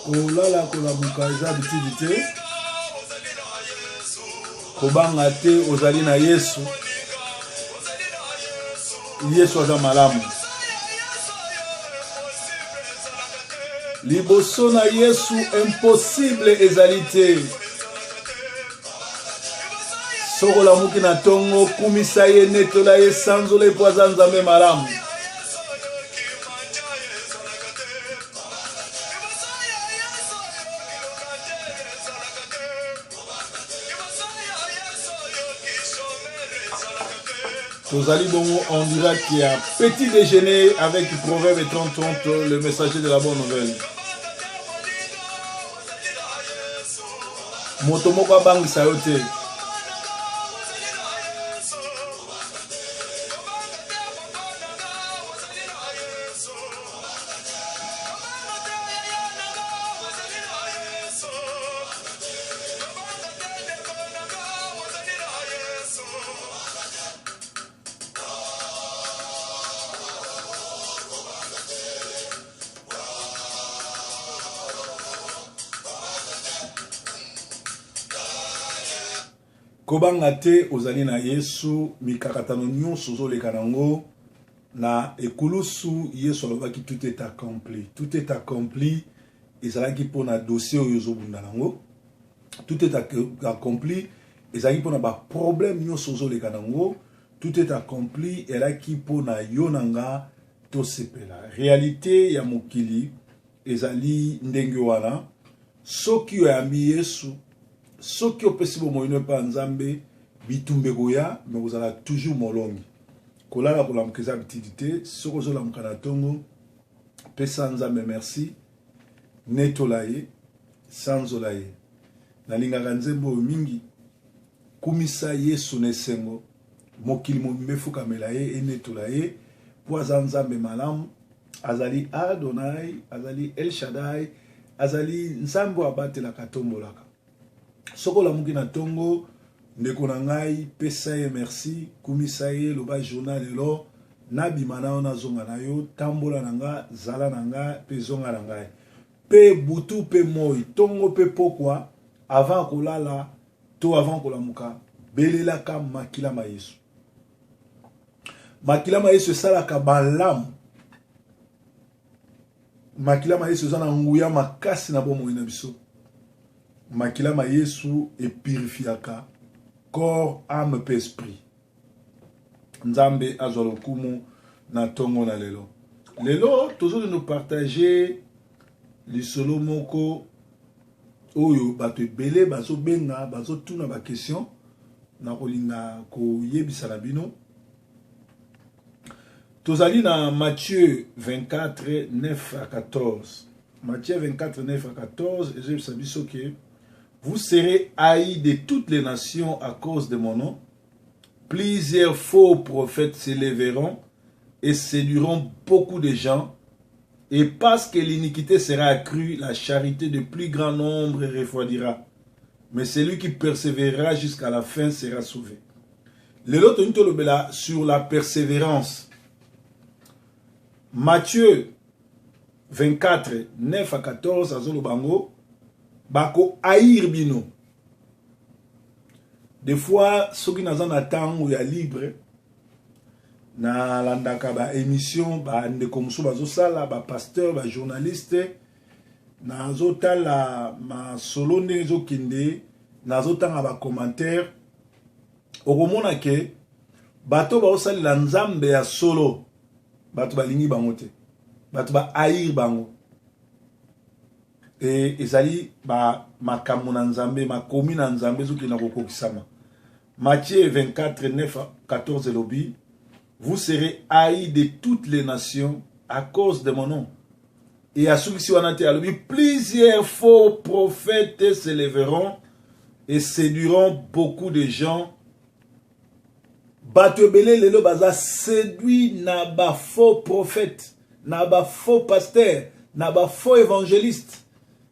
Kolala kolamuka eza bitidi te. Kobanga te ozali na Yesu. Yesu aza malamu. Liboso na Yesu impossible ezali te. Soki olamuki na ntongo, kumisa ye, netola ye, sanzola ye mpo aza Nzambe malamu. Tozali bongo en direct ya petit déjeuner avec Proverbe 30 30, le messager de la bonne nouvelle. Moto moko abangisa yo te. Kobanga te, ozali na Yesu. Mikakatano nyonso ozoleka nango na ekulusu, Yesu alobaki tout est accompli. Tout est accompli ezalaki mpo na dossier oyo ozobunda nango. Tout est accompli ezalaki mpo na baproblème nyonso ozoleka nango. Tout est accompli ezalaki mpo na yo na nga tosepela. Realite ya mokili ezali ndenge wana. Soki oyambi Yesu, soki opesi bomoi no epai ya Nzambe, bitumba ekoya, me kozala toujours molongi. Kolala kolamuka eza bitidi te. Soki ozolamuka na ntongo, pesa Nzambe merci, netola ye, sanzola ye. Nalingaka nzembo oyo mingi. Kumisa Yesu na esengo, mokili mobimba efukamela ye, enetola ye, mpo aza Nzambe malamu. Azali Adonai, azali El Shaddai, azali Nzambe oyo abatelaka, atombolaka. Soki olamuki na ntongo, ndeko na ngai, pesa ye merci, kumisa ye, loba journal lelo, nabima na yo, nazonga na yo, tambola na nga, zala na nga, pe zonga na ngai. Pe butu pe moi, tongo pe pokwa, avant kolala to avant kolamuka, belelaka makila ma Yesu. Makila ma Yesu esalaka malamu. Makila ma Yesu eza na nguya makasi na bomoi na biso. Makila ma Yesu epurifiaka corps, âme pe esprit. Nzambe azwa lokumu na tongo na lelo. Lelo tozokende partager lisolo moko oyo bato ebele bazobenga, bazotuna ba question. Nakolinga koyebisa na bino. Tozali na Matthieu 24, 9 à 14. Matthieu 24, 9 à 14, ezoyebisa biso ke vous serez haïs de toutes les nations à cause de mon nom. Plusieurs faux prophètes s'élèveront et séduiront beaucoup de gens. Et parce que l'iniquité sera accrue, la charité de plus grand nombre refroidira. Mais celui qui persévérera jusqu'à la fin sera sauvé. Lelo tolingi tolobela sur la persévérance. Matthieu 24, 9 à 14, azoloba yango, bako haïr bino. Des fois, soki naza na tango ya libre, nalandaka ba émission ba ndeko mosusu bazosala, ba pasteur, ba journaliste, nazotala masolo ndenge ezokende, nazotanga ba commentaire, okomona ke bato baosalela Nzambe ya solo, bato balingi bango te, bato ba haïr bango. E ezali ba makambo na Nzambe, makomi na Nzambe ezokende kokokisama. Matthieu 24, 9 à 14 elobi, vous serez haïs de toutes les nations à cause de mon nom. Et asukisi wana te, alobi plusieurs faux prophètes s'élèveront et séduiront beaucoup de gens. Bato ebele lelo baza séduit na ba faux prophètes, na ba faux pasteurs, na ba faux évangélistes,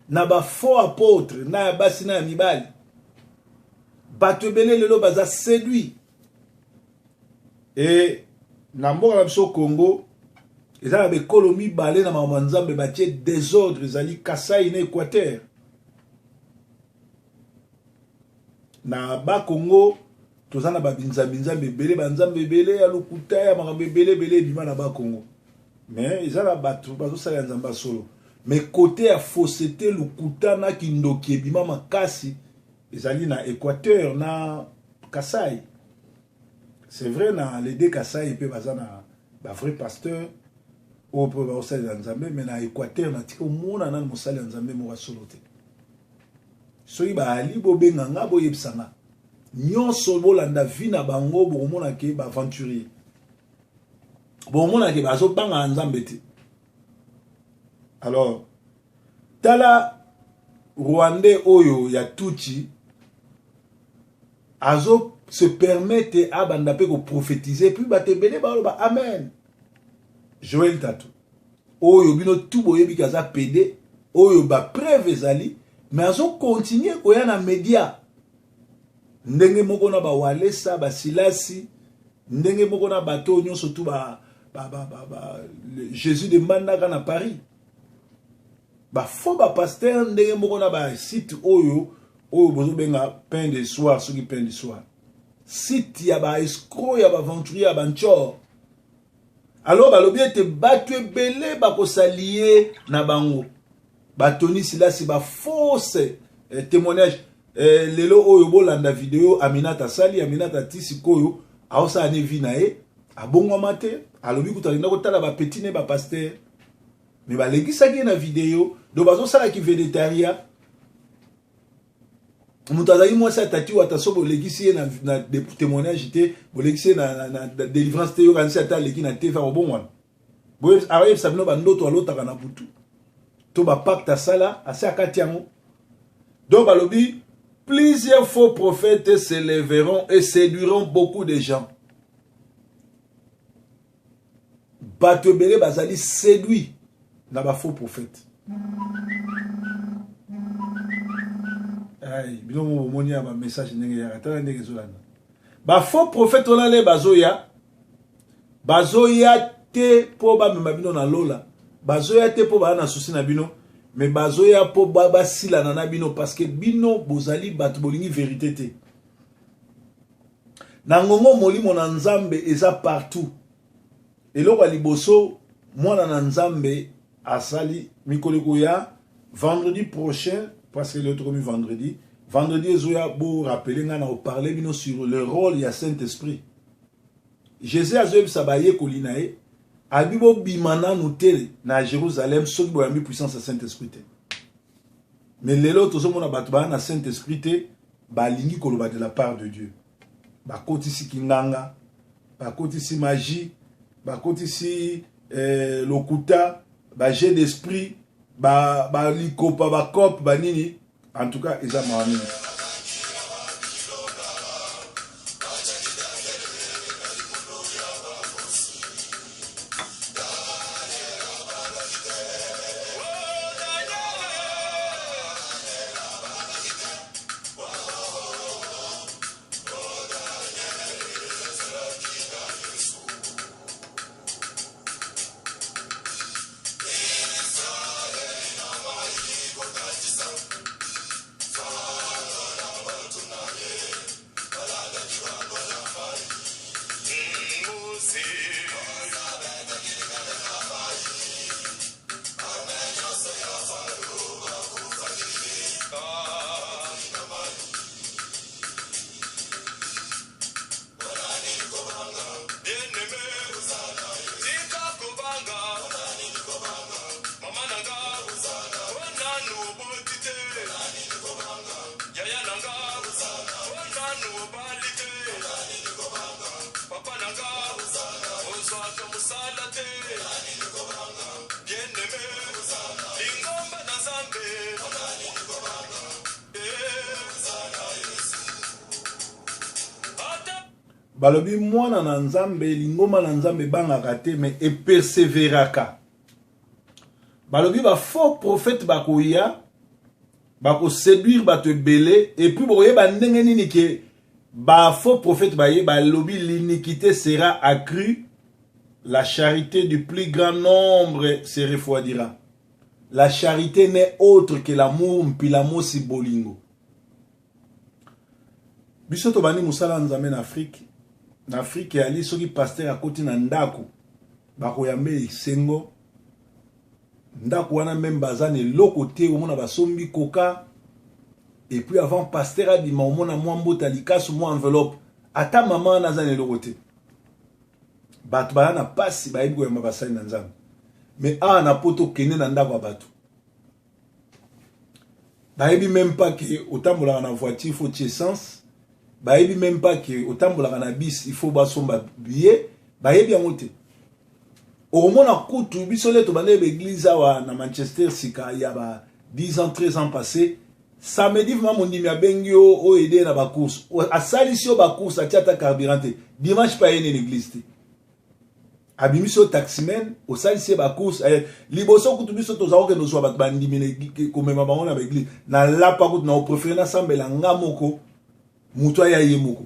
na ba faux apôtres, na ya basi na ya mibali. Bato ebele lelo baza séduit. Et na mboka na biso Congo, Eza na bekolo mibale na makambo ya Nzambe batie desordre, ezali Kasai na Equateur. Na ba Congo toza na babinzambi nzambe ebele, banzambe ebele ya lokuta ya makambo ebele ebele ebima na ba Congo. Mais eza na bato bazosalela Nzambe ya solo. Mais kote ya fausseté, lokuta na kindoki ebima makasi ezali na Equateur na Kasai. C'est vrai na les deux Kasai pe baza na ba vrai pasteur oyo mpe baosalela Nzambe, mais na Equateur natika omona nani mosali ya Nzambe moko ya solo te. Soki baali bobenga nga boyebisa nga nyonso, bolanda vie na bango, bokomona ke ba aventurier, bokomona ke bazobanga Nzambe te. Alors tala Rwandais oyo ya Tutsi azo se permettre abanda mpe koprophétise, puis bato ebele baloba amen. Joel Tatu oyo bino tu boyebi ke aza pede, oyo bapreuve ezali, mais azokontinue koya na media ndenge moko na bawalesa basilasi, ndenge moko na bato oyo nyonso tu ba, ba, ba, ba, ba, Jésus de Mbandaka na Paris, bafaux bapasteur, ndenge moko na basite oyo oyo bozobenga pain de soir, soki pain de soir, site ya baescroc, ya baaventurier, ya banchor. Alors balobi ete bato ebele bakosalie na bango batoni silasi bafausse témoignage. Lelo oyo bolanda video Aminata asali. Aminata ti sikoyo aosala ne vie na ye, abongwama te. Alobi kutu akenda kotala bapeti ne bapasteur, mais balekisaki ye na video. Donc bazosalaki vedettariat. Moto azalaki mwasi ya tati wata, so bolekisi ye na témoignage te, bolekisi ye na délivrance te, yokanisi ata aleki na TV akobongwana. Akoyebisa bino bandoto alotaka na butu to bapacte asala asi akati yango. Donc balobi plusieurs faux prophètes se lèveront et séduiront beaucoup de gens. Bato ebele bazali séduit na bafaux prophète. Ay, bino mo bomoni ya bamessage ndenge yaka, tala ndenge ezolanda. Bafaux prophète wana le bazoya, bazoya te mpo bamema bino na lola, bazoya te mpo baa na susi na bino, mais bazoya mpo basilana na bino, parce que bino bozali bato bolingi vérité te. Na ngongo molimo na Nzambe eza partout. Eloko ya liboso mwana na Nzambe asali mikolo ekoya, vendredi prochain, parce que lelo tokomi vendredi, vendredi ezoya, borappeler ngai na koparler bino sur le rôle ya Saint Esprit. Jésus azoyebisa bayekoli na ye, abi bobima nanu te na Jérusalem soki boyambi puissance ya Saint Esprit te. Mais lelo tozomona bato baya na Saint Esprit te, balingi koloba de la part de Dieu. Bakotisi kinganga, bakotisi magie, bakotisi lokuta, bajeu d'esprit, balikopa, ba bacope, banini. En tout cas eza mawa mingi. Balobi mwana na Nzambe, lingomba na Nzambe ebangaka te, mais eperseveraka. Balobi bafaux prophète bakoya, bakoséduire bato ebele, et puis bokoyeba ndenge nini ke bafaux prophète baye. Balobi l'iniquité sera accrue. La charité du plus grand nombre se refroidira. La charité n'est autre que l'amour mpilamosi bolingo. Biso tobandi mosala ya Nzambe na Afrique. Na Afrique eyali soki pasteur akoti na ndako bakoyamba esengo. Ndako wana meme baza na eloko te, omona basombi coca et puis avant pasteur abima omona mwa mbota likasu mwa enveloppe. Ata mama wana aza na eloko te. Bato baza na pasi bayebi koyamba basali na Nzambe. Mais awa na poto kende na ndako ya bato. Bayebi même pas que otambolaka na voiture faut tie essence. Bayebi même pas que otambolaka na bus il faut basomba billet. Bayebi yango te. Okomona kutu biso le tobandaki ba église awa na Manchester sika ya ba 10 ans 13 ans passé. Samedi vraiment mondimi abengi yo o aider na ba course. Asalisi yo ba course atia ata carburant te. Dimanche pa yene l'église te. Abimisi yo taximan, osalisi ye ba course. Liboso kutu biso tozala kokende kozwa bato bandimi na komema bango na ba église. Na lapa kutu na opréféré nasambela nga moko, moto aya ye moko.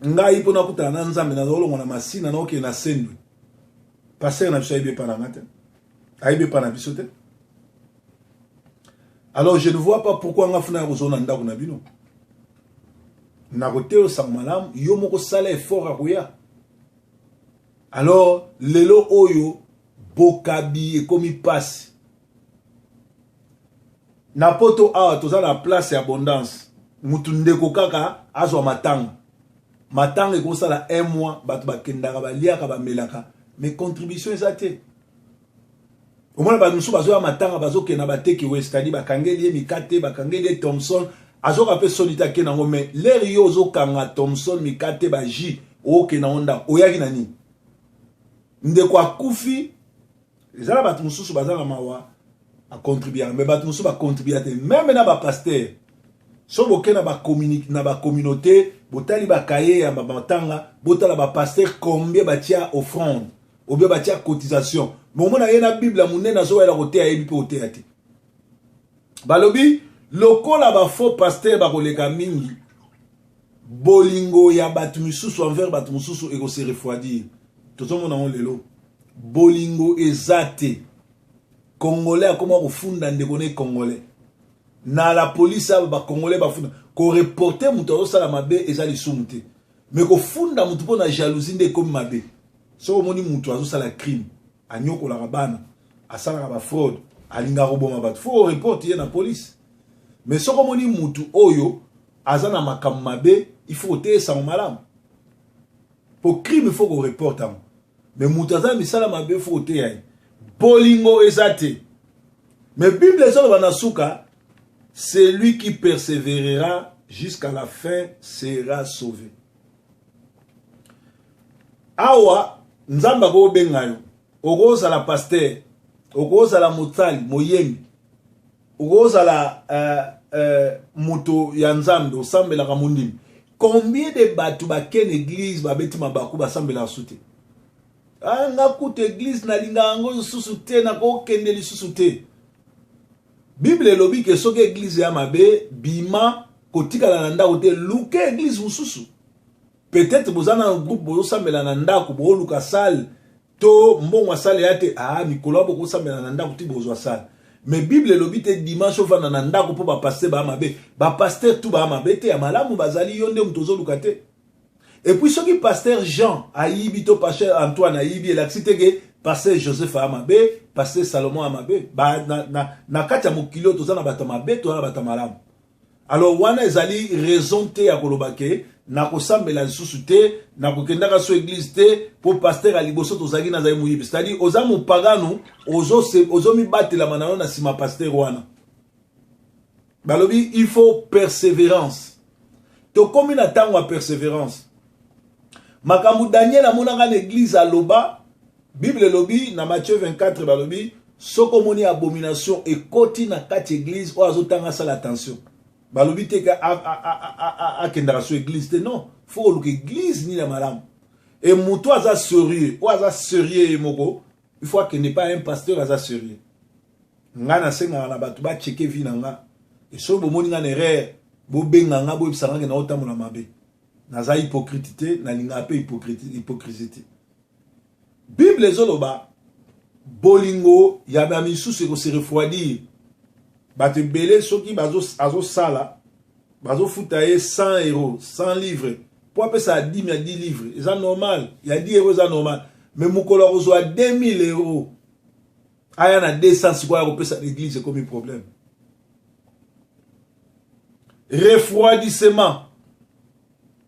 Ngai mpo nakutana na Nzambe naza kolongwa na Masina naokende na Sendwe. Pasteur na biso ayebi epa na nga te. Ayebi epa na biso te. Alors je ne vois pas pourquoi nga funa ya kozona ndako na bino. Nakoteyo sango malamu, yo moko sala effort ya koya. Alors lelo oyo bokabi ekomi pasi. Na poto awa toza na place ya abondance. Mutu ndeko kaka azwa matanga. Matanga ekosala un mois, bato bakendaka, baliaka, bamelaka, mais contribution eza te. Omona bato mosusu bazoya matanga bazokenda bateki we, c'est-à-dire bakangeli ye mikate, bakangeli ye Thomson, azoka pe soni te akende yango, mais l'heure yo ozokanga Thomson, mikate, ba jus, okende yango ndako, oyaki na nini? Ndeko akufi, eza na bato mosusu baza na mawa acontribuaka, mais bato mosusu bacontribuaka te, même na ba pasteur. So boke na ba communauté, botali ba cahier ya ba matanga, botala ba pasteur combien batia offrande, ou bien batia cotisation. Mais omona ye na Bible ya monene azoyela koteya, yebi mpe koteya te. Balobi lokola ba faux pasteur bakoleka mingi, bolingo ya bato misusu envers bato mosusu ekose refroidir. Tozomona yango lelo, bolingo eza te. Congolais akoma kofunda ndeko ne Congolais na la police, aba ba Congolais bafunda. Koreporter moto azosala mabe eza lisumu te, mais kofunda moto mpo na jalousie nde ekomi mabe. Soki omoni moto azosala crime, anyokolaka bana, asalaka ba fraude, alingaka koboma bato, faut reporter ye na police. Mais soki omoni moto oyo aza na makambo mabe, il faut koteyesa yango malamu. Po crime, il faut koreporter yango. Mais moto aza na misala mabe, faut koteya ye. Bolingo eza te. Mais Bible ezoloba na suka, celui qui persévérera jusqu'à la fin sera sauvé. Awa Nzambe akobenga yo, okozala pasteur, okozala motali, moyembi, okozala moto ya Nzambe, osambelaka mondimi. Combien de bato bakende église babeti mabaku basambelaka su te? Ah, nga kutu église nalingaka yango lisusu te, nakokende lisusu te. Bible elobi ke soki église ya mabe, bima, kotikala na ndako te, luka église mosusu. Peut-être boza na groupe bozosambela na ndako, boluka salle to mbongo asale ya te, ah, mikolo bokosambela na ndako ti bozwa salle. Mais Bible elobi te dimanche ovanda na ndako mpo bapasteur baa mabe. Bapasteur tu baa mabe te, ya malamu bazali, yo nde moto ozoluka te. Et puis soki pasteur Jean ayibi to pasteur Antoine ayibi, elakisi te ke pasteur Joseph aya mabe, pasteur Salomon aya mabe. Ba, na, na, na kati ya mokili oyo toza na bato mabe, toza na bato malamu. Alors wana ezali raison te ya koloba ke nakosambela lisusu te, nakokendaka so église te po pasteur ya liboso tozalaki nazali moyibi. C'est-à-dire oza mopagano, ozomibatelama na yo na nsima pasteur wana. Balobi il faut persévérance. Tokomi na ntango ya persévérance. Makambo Daniel amonaka na église aloba, Bible elobi na Matthieu 24, balobi soki omoni abomination ekoti na kati église, oyo azotanga asala attention. Balobi te ke akendaka so église te, non, faut koluka église nini ya malamu. E moto aza sérieux, oyo aza sérieux ye moko, il faut akende pa un pasteur aza sérieux. Nga nasengaka na bato bacheke vie na nga, e soki bomoni nga na erreur, bobenga nga, boyebisa nga ke naotambola mabe. Naza hypocrite te, nalingaka mpe hypocrisie te. Bible ezoloba bolingo ya ba misusu eko se refroidir. Bato ebele soki azosala bazofuta ye 100 euros, 100 livres mpo apesa dime ya 10 livres eza normal, ya 10 euros eza normal, mais mokolo akozwa 2000 euros aya na 200 sikoyo akopesa na eglise ekomi problème. Refroidissement,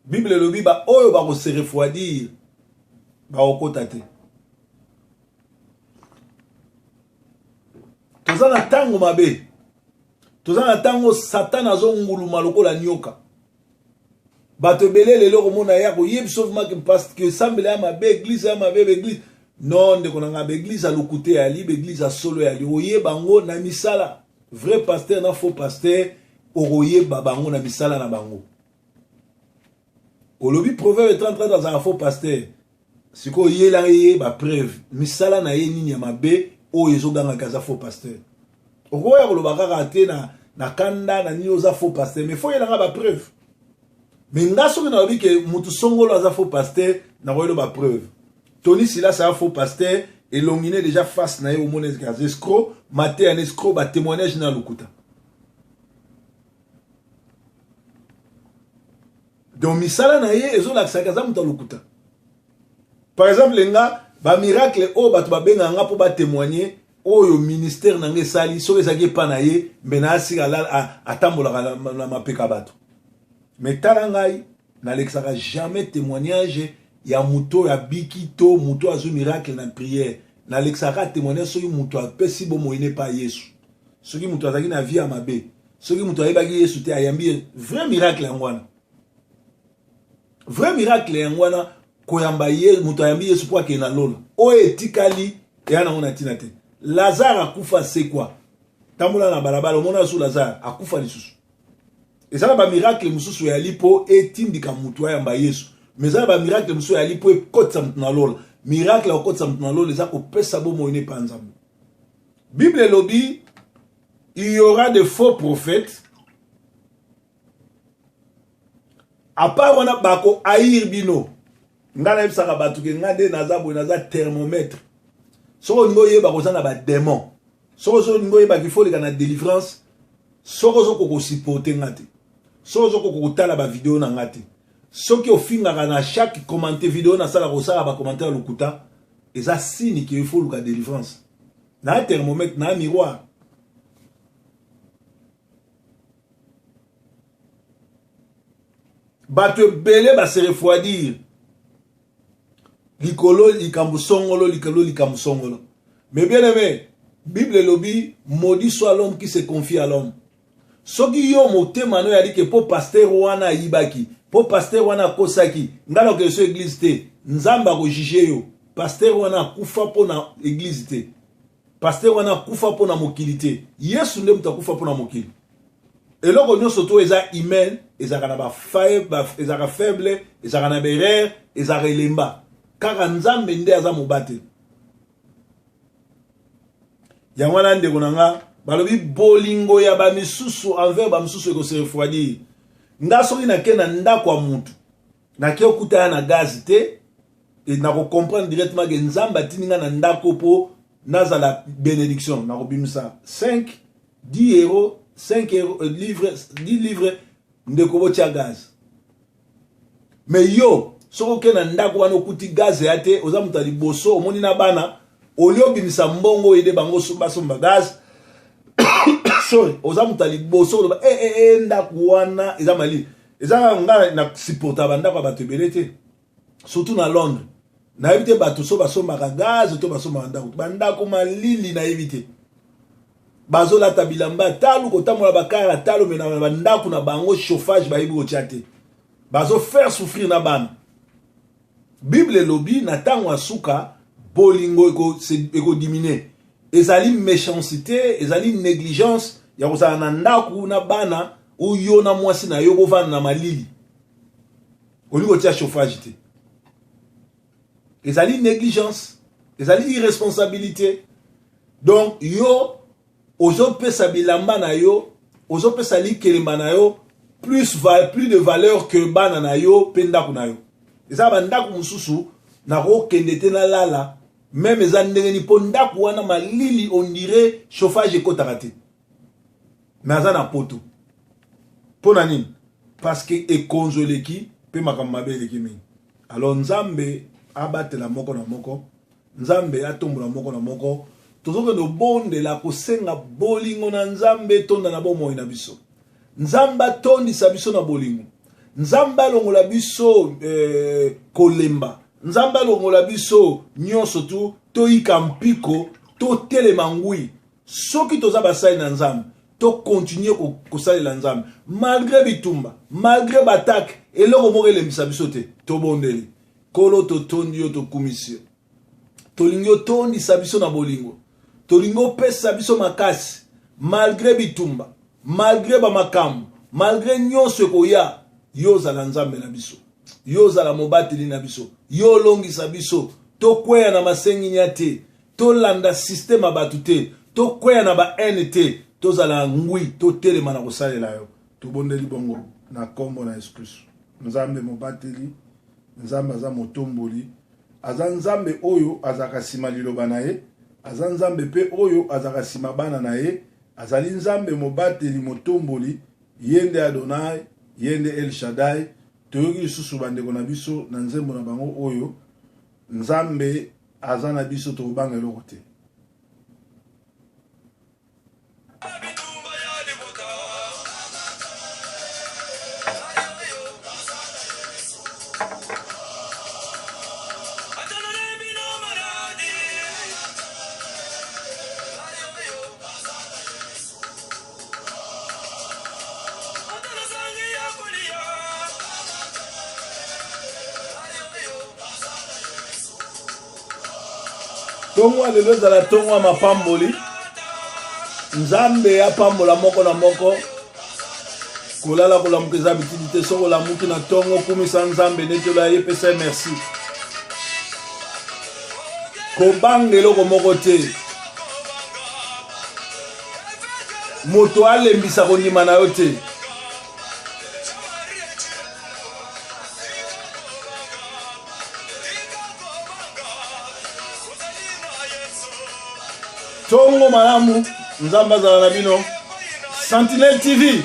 Bible elobi ba oyo bako se refroidir bakokota te. Toza na ntango mabe, toza na ntango Satana azonguluma lokola nyoka. Bato ebele lelo komona ye akoyebi biso vraiment parce que esambela ya mabe, eglise ya mabe, eglise non. Ndeko na ngai, baeglise ya lokute yali, baeglise ya solo yali, oyeba yango na misala. Vrai pasteur na faux pasteur, okoyeba bango na misala na bango. Olobi Proverbe 33 azalaka faux pasteur, sikoyo oyela ye bapreuve, misala na ye nini ya mabe oyo ezogangaka aza faux pasteur? Okoya koloba kaka te na kanda na nini, oza faux pasteur, mais faut oyelanga bapreuve. Mais nga soki nalobi ke mutu songolo aza faux pasteur, nakoyelo bapreuve. Tony Silas aza faux pasteur, elongi ne déjà, face na ye omona aza escroc, mateya na escroc, batémoignage na lokuta. Donc misala na ye ezolakisaka aza moto ya lokuta. Par exemple nga, bamiracle oyo bato babengaka nga mpo batémoigne, oyo ministère na nga esali, soki ezalaki epa na ye, mbe na asika atambolaka na mapeka bato. Mais tala ngai, nalekisaka jamais témoignage ya moto oyo abiki to moto oyo azwi miracle na prière. Nalekisaka témoignage soki moto apesi bomoi ne epa Yesu, soki moto azalaki na vie ya mabe, soki moto ayebaki Yesu te, ayambi ye. Vrai miracle yango wana, vrai miracle yango wana, koyamba ye, moto ayambi Yesu mpo akende na lola. Oyo etikali eya nango na ntina te. Lazare akufa, sekwa, tambola na balabala, omona su Lazare akufa lisusu. Eza na bamiracle mosusu eyali mpo etindika motu ayamba Yesu, mais eza na bamiracle mosusu eyali mpo ekotisa motu na lola. Miracle ya kokotisa motu na lola eza kopesa bomoi ne epa Nzambe. Bible elobi il y aura de faux prophètes. À part wana, bako haïr bino. Ngai nayebisaka bato ke ngai nde naza boye, naza thermomètre. Soki olingi oyeba koza na badémon, soki olingi oyebaki, faut oleka na délivrance. Soki ozokoka kosupporter nga te, soki ozokoka kotala bavideo na nga te, soki ofingaka na chaque commentaire video nasalaka, kosala bacommentaire ya lokuta, eza signe ke il faut oluka délivrance. Na thermomètre, na miroir. Bato ebele base refroidir likolo likambo songolo, likolo likambo songolo. Mais bien aimé, Bible elobi: maudit soit l'homme qui se confie à l'homme. Soki yo motema no eyali ke mpo pasteur wana ayibaki, mpo pasteur wana akosaki ngai, nakokende so église te, Nzambe akojuge yo. Pasteur wana akufa mpo na église te, pasteur wana akufa mpo na mokili te. Yesu nde moto akufa mpo na mokili. Eloko nyonso to eza humaine ezalaka na bafaille, ezalaka faible, ezalaka na baerreur, ezalaka elemba. Kaka Nzambe nde aza mobateli. Yango wana, ndeko na nga, balobi bolingo ya bamisusu envers bamisusu ekose refroidir. Nga soki nake na ndako ya mutu, nake okutana na gaz te, nakocomprendre directement ke Nzambe atindi nga na ndako mpo nazala bénédiction. Nakobimisa 5 10 euro, 5 euro, livre, 10 livre, ndeko botia gaz. Mais yo soki okei na ndako wana, okuti gaz ya te, oza moto ya liboso, omoni na bana, olie obimisa mbongo oyede bango basomba gaz, sorry, oza moto ya liboso oloba e, e, e, ndako wana eza malili. Eza nga na supporta bandako ya bato ebele te, surtout na Londres. Nayebi te bato so basombaka gaz to basombaka ndako, bandako malili, nayebi te. Bazolata bilamba talo, kotambola bakara talo, mais na bandako na bango chauffage bayebi kotia te, bazofaire souffrir na bana. Bible elobi na ntango ya suka bolingo ekodiminuer. Ezali méchanceté, ezali négligence ya kozala na ndako na bana oyo na mwasi na yo bovanda na malili, olingi kotia chauffage te. Ezali négligence, ezali irresponsabilité. Donc yo ozopesa bilamba na yo, ozopesa likelemba na yo plus de valeur que bana na yo mpe ndako na yo. Eza bandako mosusu nakokende te, nalala. Meme eza ndenge nini mpo ndako wana malili on dirait chauffage ekotaka te. Mais aza na poto. Mpo na nini? Parce que ekonzo eleki mpe makambo mabe eleki mingi. Alors Nzambe abatela moko na moko, Nzambe atombola moko na moko. Tozokende obondela kosenga bolingo na Nzambe etonda na bomoi na biso. Nzambe atondisa biso na bolingo. Nzambe alongola biso eh, kolemba. Nzambe alongola biso nyonso tu toyika mpiko, totelema ngwi. Soki toza basali na Nzambe, to continuer kosalela Nzambe malgré bitumba, malgré batake, eloko moko elembisa biso te. Tobondeli. Nkolo, totondi yo, tokumisi yo. Tolingi otondisa biso na bolingo. Tolingi opesa biso makasi malgré bitumba, malgré bamakambo, malgré nyonso ekoya. Yo ozala Nzambe na biso, yo ozala mobateli na biso, yo olongisa biso. Tokweya na masenginya te, tolanda systeme ya bato te, tokweya na ba haine te, tozala ngwi, totelema na kosalela yo. Tobondeli bongo na kombo na Yesu Kristo. Nzambe mobateli, Nzambe aza motomboli, aza Nzambe oyo azalaka nsima liloba na ye, aza Nzambe mpe oyo azalaka nsima bana na ye, azali Nzambe mobateli, motomboli, ye nde Adonai, ye nde El Shaddai. Toyoki lisusu bandeko na biso na nzembo na bango oyo Nzambe aza na biso, tokobanga eloko te. Tongo ya lelo ezala tongo ya mapamboli. Nzambe apambola moko na moko. Kolala kolamuka eza bitidi te. Soki olamuki na tongo, kumisa Nzambe, netola ye, pesa ye merci. Kobanga eloko moko te. Moto alembisa kondima na yo te. Tongo malamu, Nzambe azala na bino. Sentinelle TV.